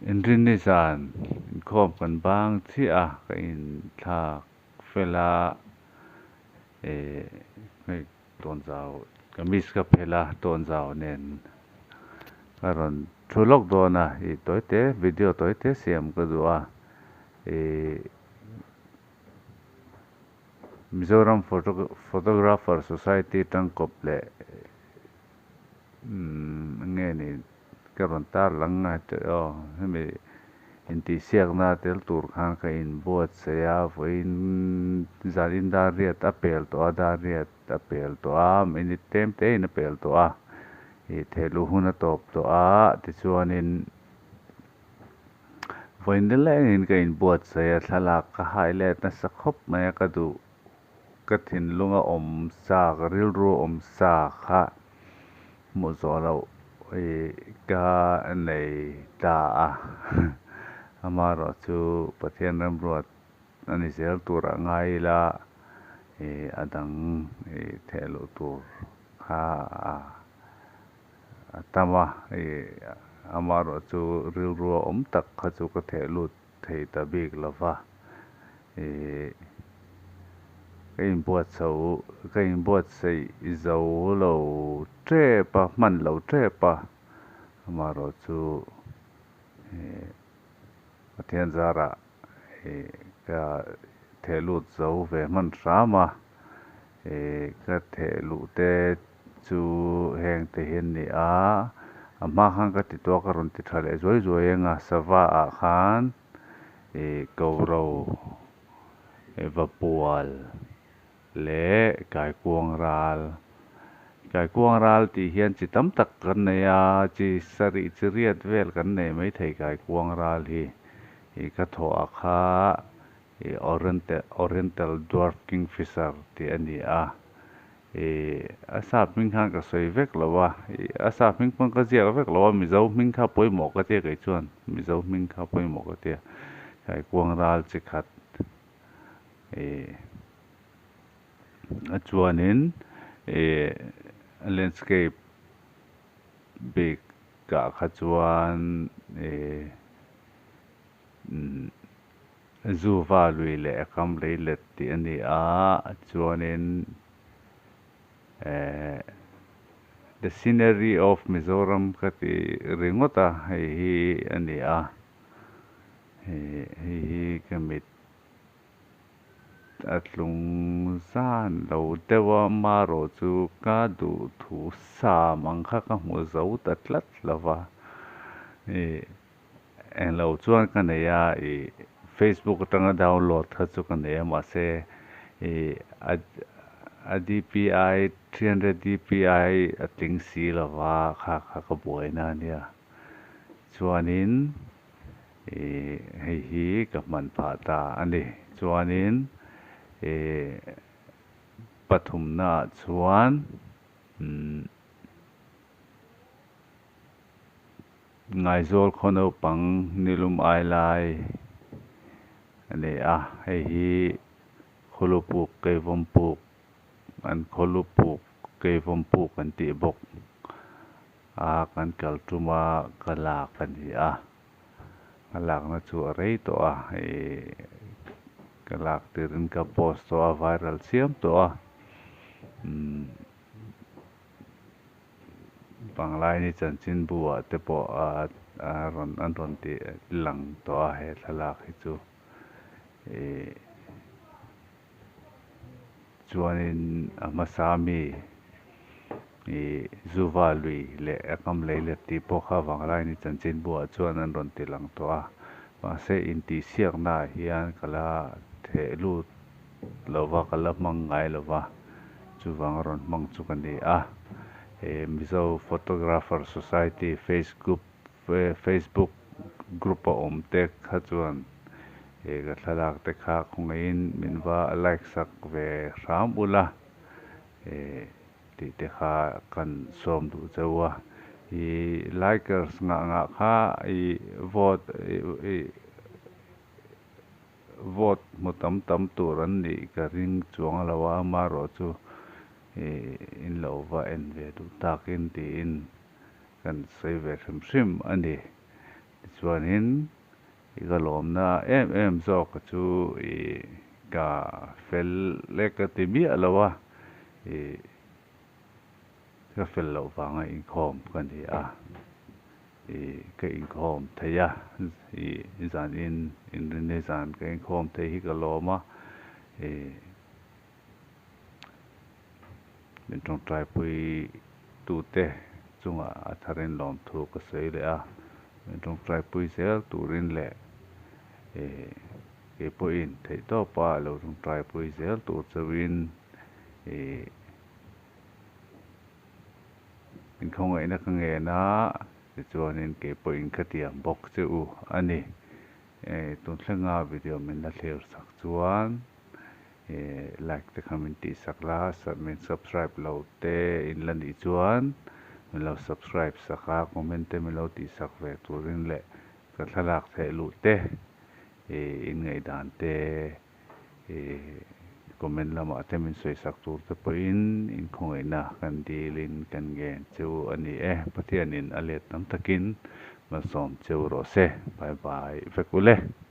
Inrinni zan inkhawm kan bang chiah a, ka inthlak fel a, eh hei tawnzau kamis ka phelh a, tawnzau nen ka rawn thu lawk dawn a, ih tawite video tawite siam ka duh a, ih Mizoram Photographer Society tangkawp leh umm eng nge ni ka rawn tar lang a teh aw hemi intihsiakna tel tur khan ka inbuatsaih a vawiin zanin dar riat a pel tawh a dar riat a pel tawh a minute tlem te in a pel tawh a ih thehluh hun a tawp tawh a tichuanin vawiin nilengin ka inbuatsaih a thlalak ka hai let nasa khawp mai a ka duh ka thinlunga awm sa ka rilru awm sa kha hmuh zawh loh ih ka nei ta a amaherawh chu Pathian remruat a ni zel turah ngai ila ih a dang ih theh luh tur kha a a tam a ih amaherawh chu rilru a awm tak kha chu ka theh lut thei ta bik lo va ih ka inbuatso ka inbuatsaih zo lo tep a hman lo tep a amaherawh chu ih Pathian zarah ih ka theh lut zo ve hman hram a ih ka theh luh te chu heng te hi an ni a a hma khan ka ti tawh a ka rawn ti tha leh zuai zuai ang a sava ah khan ih koro vapual leh kaikuang ral kaikuang ral tih hian chi tam tak kan nei a chi sarih chi riat vel kan nei maithei kaikuang ral hi ih ka thawh ah kha ih oriental dwarf kingfisher tih a ni a ih a sap hming khan ka sawi vek lo a ih a sap hming pawn ka ziak vek lo a mizo hming kha pawimawh ka tia kei chuan mizo hming kha pawimawh ka tia kaikuang ral chi khat ih a chuanin ih landscape bik ah kha chuan ih umm zuva lui leh a kam lei let tih a ni a chuanin ehh the scenery of Mizoram ka ti ringawt a hei hi a ni a hei hi ka mit a tlung zan lo deuh a marawh chu ka duhthu sam ang kha ka hmu zo ta tlat lo va ih englo chuan ka nei a ih facebook atanga download kha chu ka nei a mahse ih a D_P_I 300 D_P_I a tling si lo va kha kha ka buaina a nia chuanin ih hei hi ka hman phah ta a ni chuanin ih pathumna ah chuan umm Ngaizawl khaw naupang nilum ai lai a ni a hei hi khawlu puk keivawm puk an khawlu puk keivawm puk an tih bawk a kan kal tum a ka lak a ni a ka lakna chu a rei tawh a ih ka lak tirin ka post tawh a viral chiam tawh a umm. Banglaini chanchinbu ah te pawh a rawn an rawn ti lang tawh a he thlalak hi chu ih chuanin a hmasa mi ih zuva lui leh a kam lei let tih pawh kha Banglaini chanchinbu ah chuan an rawn ti lang tawh a mahse intihsiakna ah hian ka la theh lut lo va ka la hmang ngai lo va chuvang a rawn hmang chu ka ni a he Mizo Photographer Society face group Facebook group a awm te kha chuan he ka thlalak te kha khawngaihin min va like sak ve hram ula he tih te kha kan sawm duh cheu a ih likers ngah ngah kha ih vote ih. Vote hmu tam tam tur an nih ka ring chuang lo a, amaherawh chu ih in lo va en ve duh takin tiin kan sawi ve hrim hrim a ni. Tichuanin i ka lawmna em em zawk chu i ka fel e ka ti miah lo a, i ka fel loh vanga inkhawm ka ni a, i ka inkhawm thei a, i zanin inrinni zan ka inkhawm thei hi ka lawm a, i Min tawngtaipui tute chungah a tharin lawmthu ka sawi leh a, min tawngtaipui zel turin leh eh kei pawhin theihtawpa lo tawngtaipui zel tur chauhin eh inkhawngaihna ka ngen a, tichuanin kei pawhin ka tiam bawk che u a ni. Eh tun thlenga video min la thlir sak chuan. Like te kha min tih sak la, min subscribe lo te in la nih chuan min lo subscribe sak a, comment te min lo tih sak ve turin leh ka thlalak theih luh te in ngaihdan te comment lamah te min sawi sak tur te pawhin in khawngaihna kan dilin kan ngen cheu a ni e. Pathianin a let tam takin malsawm cheu rawh se. Bye bye vek ule.